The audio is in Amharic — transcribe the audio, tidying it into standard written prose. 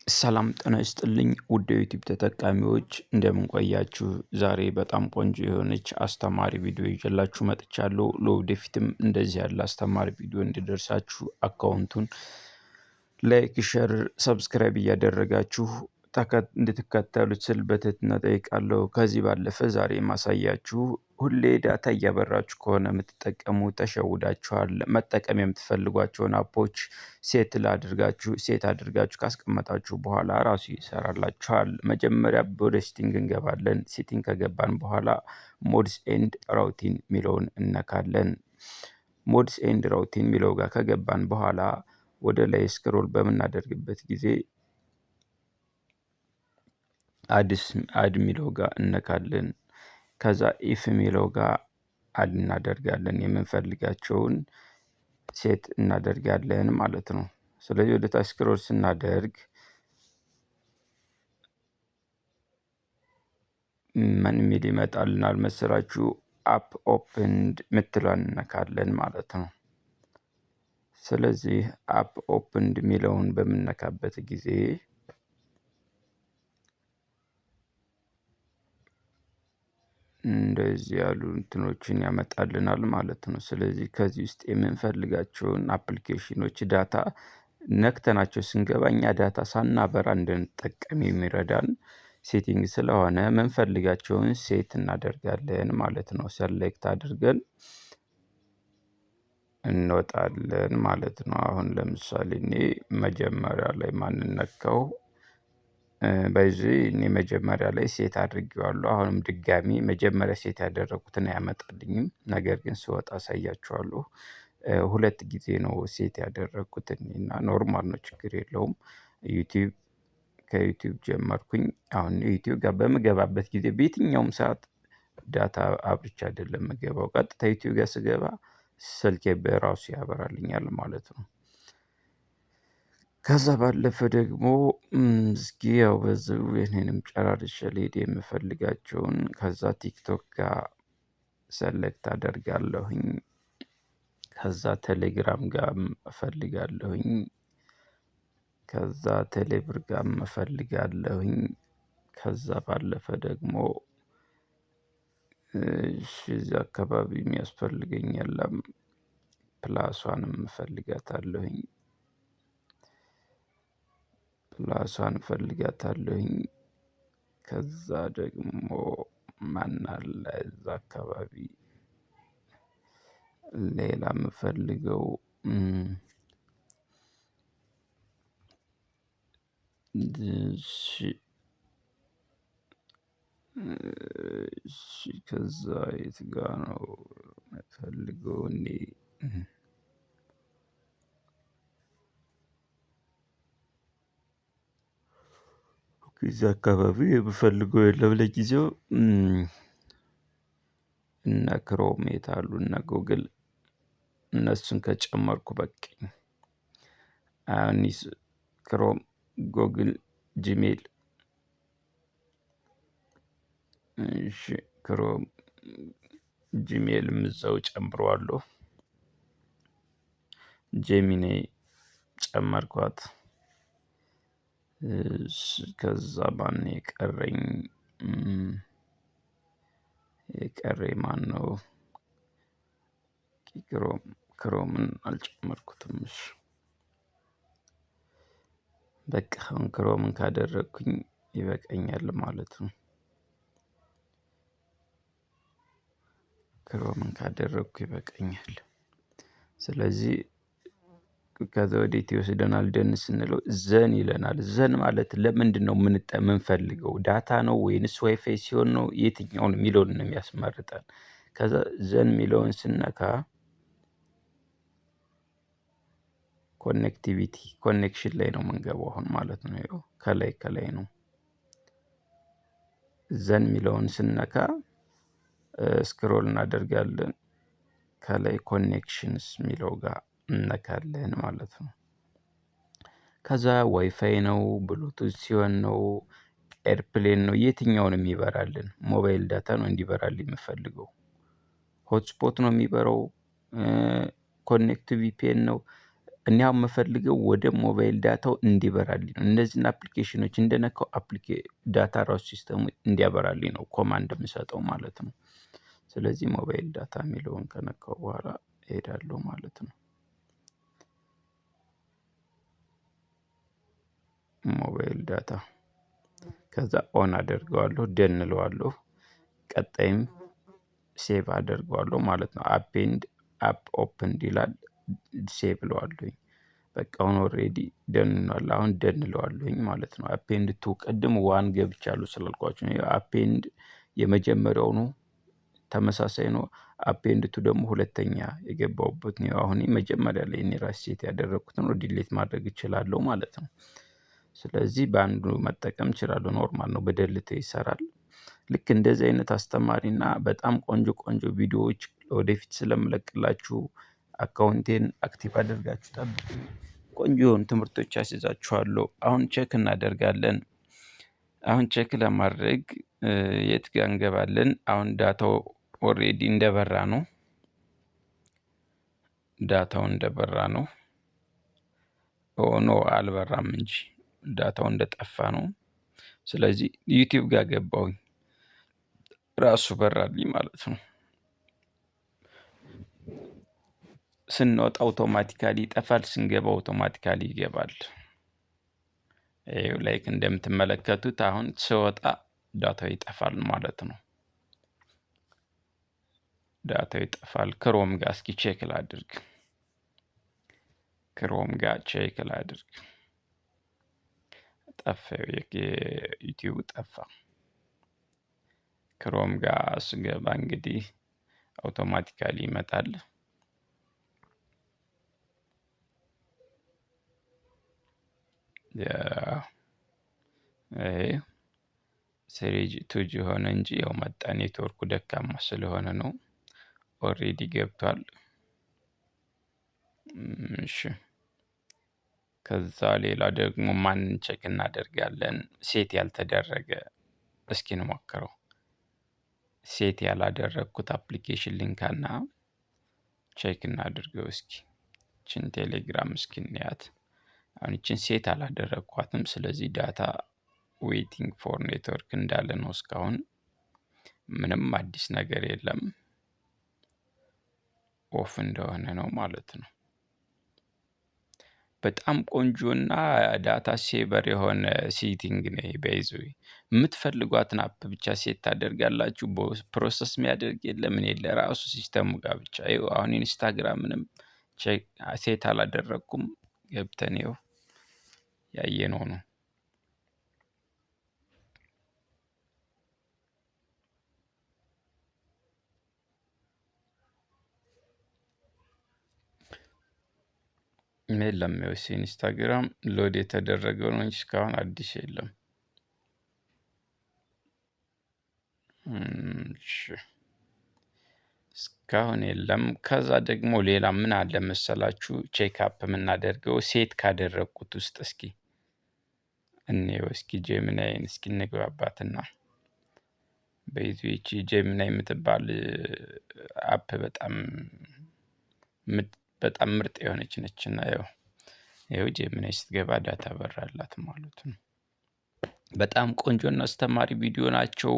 ሰላም ጤና ይስጥልኝ ውድ የዩቲዩብ ተጠቃሚዎች፣ እንደምን ቆያችሁ? ዛሬ በጣም ቆንጆ የሆነች አስተማሪ ቪዲዮ ይዤላችሁ መጥቻለሁ። ለወደፊትም እንደዚህ ያለ አስተማሪ ቪዲዮ እንዲደርሳችሁ account ኡን like፣ share፣ subscribe እያደረጋችሁ እንድትከተሉት ስል በትህትና ጠይቃለሁ። ከዚህ ባለፈ ዛሬ የማሳያችሁ ሁሌ data እያበራችሁ ከሆነ የምትጠቀሙ ተሸውዳችኋል። መጠቀም የምትፈልጓቸውን app ኦች set አድርጋችሁ ካስቀመጣችሁ በኋላ ራሱ ይሰራላችኋል። መጀመሪያ ወደ setting እንገባለን። Setting ከገባን በኋላ modes and routing የሚለውን እነካለን። Modes and routing የሚለው ጋር ከገባን በኋላ ወደ ላይ scroll በምናደርግበት ጊዜ add የሚለው ጋር እነካለን። ከዛ if የሚለው ጋር add እናደርጋለን፣ የምንፈልጋቸውን set እናደርጋለን ማለት ነው። ስለዚህ ወደ ታች scroll ስናደርግ ምን የሚል ይመጣልናል መሰላችሁ? App opened ምትሏን እነካለን ማለት ነው። ስለዚህ app opened የሚለውን በምነካበት ጊዜ እንደዚህ ያሉ እንትኖችን ያመጣልናል ማለት ነው። ስለዚህ ከዚህ ውስጥ የምንፈልጋቸውን application ኖች data ነክተናቸው ስንገባ እኛ data ሳናበራ እንድንጠቀም የሚረዳን setting ስለሆነ የምንፈልጋቸውን set እናደርጋለን ማለት ነው። Select አድርገን እንወጣለን ማለት ነው። አሁን ለምሳሌ እኔ መጀመሪያ ላይ ማንን ነካው? በዚህ እኔ መጀመሪያ ላይ set አድርጌዋለሁ። አሁንም ድጋሚ መጀመሪያ set ያደረኩትን አያመጣልኝም። ነገር ግን ስወጣ አሳያችኋለሁ። ሁለት ጊዜ ነው set ያደረኩት እኔ እና normal ነው፣ ችግር የለውም። ዩቲዩብ፣ ከዩቲዩብ ጀመርኩኝ። አሁን ዩቲዩብ ጋር በምገባበት ጊዜ በየትኛውም ሰዓት data አብርቼ አይደለም የምገባው። ቀጥታ ዩቲዩብ ጋር ስገባ ስልኬ በራሱ ያበራልኛል ማለት ነው። ከዛ ባለፈ ደግሞ እስኪ ያው በዚሁ የኔንም ጨራርሼ ልሂድ የምፈልጋቸውን። ከዛ ቲክቶክ ጋር select አደርጋለሁኝ። ከዛ ቴሌግራም ጋር እፈልጋለሁኝ። ከዛ ቴሌብር ጋር እፈልጋለሁኝ። ከዛ ባለፈ ደግሞ እሺ እዚህ አካባቢ የሚያስፈልገኝ የለም። ፕላሷንም እፈልጋታለሁኝ። ፕላሷን እፈልጋታለሁኝ። ከዛ ደግሞ ማን አለ እዛ አካባቢ ሌላ የምፈልገው? እሺ፣ እሺ፣ ከዛ የት ጋር ነው የምፈልገው እኔ? እዚህ አካባቢ የምፈልገው የለም ለጊዜው። እነ ክሮም የት አሉ? እነ ጎግል፣ እነሱን ከጨመርኩ በቃኝ። አሁን ክሮም፣ ጎግል፣ ጂሜል፣ እሺ ክሮም፣ ጂሜልም እዛው ጨምረዋለሁ። ጄሚኒ ጨመርኳት። ከዛ ማን የቀረኝ? የቀረኝ ማነው? ክሮም፣ ክሮምን አልጨመርኩትም። እሺ በቃ አሁን ክሮምን ካደረግኩኝ ይበቃኛል ማለት ነው። ክሮምን ካደረግኩ ይበቃኛል። ስለዚህ ከዛ ወዴት ይወስደናል? Done ስንለው then ይለናል። Then ማለት ለምንድነው የምንፈልገው፣ data ነው ወይንስ ዋይፋይ ሲሆን ነው፣ የትኛውን የሚለውን ነው የሚያስመርጠን። ከዛ then የሚለውን ስነካ connectivity connection ላይ ነው የምንገባው አሁን ማለት ነው። ይኸው ከላይ ከላይ ነው። Then የሚለውን ስነካ scroll እናደርጋለን። ከላይ connections የሚለው ጋር እነካለን ማለት ነው። ከዛ ዋይፋይ ነው፣ ብሉቱዝ ሲሆን ነው፣ airplane ነው፣ የትኛው ነው የሚበራልን? Mobile data ነው እንዲበራልኝ የምፈልገው። Hotspot ነው የሚበራው፣ connect VPN ነው። እኔ አሁን የምፈልገው ወደ mobile data ው እንዲበራልኝ ነው። እነዚህን application ኖች እንደነካው data ራሱ system ኡ እንዲያበራልኝ ነው command የምሰጠው ማለት ነው። ስለዚህ mobile data የሚለውን ከነካው በኋላ እሄዳለሁ ማለት ነው። mobile data ከዛ on አደርገዋለሁ፣ done እለዋለሁ። ቀጣይም save አደርገዋለሁ ማለት ነው። Append app opened ይላል፣ save እለዋለሁኝ። በቃ አሁን already done ሆኗል። አሁን done እለዋለሁኝ ማለት ነው። Append two ቅድም one ገብቻለሁ ስላልኳችሁ ነው። Append የመጀመሪያው ነው፣ ተመሳሳይ ነው። Append two ደግሞ ሁለተኛ የገባሁበት ነው። አሁን መጀመሪያ ላይ እኔ ራሴ set ያደረግኩት ነው፣ delete ማድረግ እችላለሁ ማለት ነው። ስለዚህ በአንዱ መጠቀም እችላለሁ። Normal ነው፣ በ delete ይሰራል። ልክ እንደዚህ አይነት አስተማሪና በጣም ቆንጆ ቆንጆ ቪዲዮዎች ወደፊት ስለምለቅላችሁ account ኤን active አድርጋችሁ ጠብቁ። ቆንጆ የሆኑ ትምህርቶች ያስይዛችኋለሁ። አሁን check እናደርጋለን። አሁን check ለማድረግ የት ጋር እንገባለን? አሁን data ው already እንደበራ ነው። Data ው እንደበራ ነው። Oh no፣ አልበራም እንጂ data ው እንደጠፋ ነው። ስለዚህ YouTube ጋር ገባሁኝ፣ ራሱ በራልኝ ማለት ነው። ስንወጣ automatically ይጠፋል፣ ስንገባ automatically ይገባል። ይኸው like እንደምትመለከቱት አሁን ስወጣ data ው ይጠፋል ማለት ነው። Data ው ይጠፋል። Chrome ጋር እስኪ check ላድርግ። Chrome ጋር check ላድርግ። ጠፋ፣ የ YouTube ጠፋ። Chrome ጋር ስገባ እንግዲህ automatically ይመጣል። ይሄ 3G 2G ሆነ እንጂ ያው መጣ። ኔትወርኩ ደካማ ስለሆነ ነው። Already ገብቷል። እሺ፣ ከዛ ሌላ ደግሞ ማንን check እናደርጋለን? Set ያልተደረገ እስኪ እንሞክረው። Set ያላደረግኩት application ልንካና check እናድርገው እስኪ። ይችን ቴሌግራም እስኪ እንያት። አሁን ይችን set አላደረግኳትም። ስለዚህ data waiting for network እንዳለ ነው። እስካሁን ምንም አዲስ ነገር የለም። Off እንደሆነ ነው ማለት ነው። በጣም ቆንጆና data saver የሆነ setting ነው። By the way የምትፈልጓትን app ብቻ set ታደርጋላችሁ። Process የሚያደርግ የለ ምን የለ፣ ራሱ system ኡ ጋር ብቻ። ይኸው አሁን ኢንስታግራምንም set አላደረግኩም። ገብተን ይኸው ያየነው ነው። የለም፣ ይኸው ኢንስታግራም load የተደረገው ነው እንጂ እስካሁን አዲስ የለም። እሺ፣ እስካሁን የለም። ከዛ ደግሞ ሌላ ምን አለ መሰላችሁ? Check up የምናደርገው set ካደረግኩት ውስጥ እስኪ እንየው። እስኪ Gemini ን እስኪ እንግባባትና by the way ይቺ Gemini የምትባል app በጣም በጣም ምርጥ የሆነች ነች እና ይኸው Gemini ስትገባ data በራላት ማለት ነው። በጣም ቆንጆና አስተማሪ ቪዲዮ ናቸው።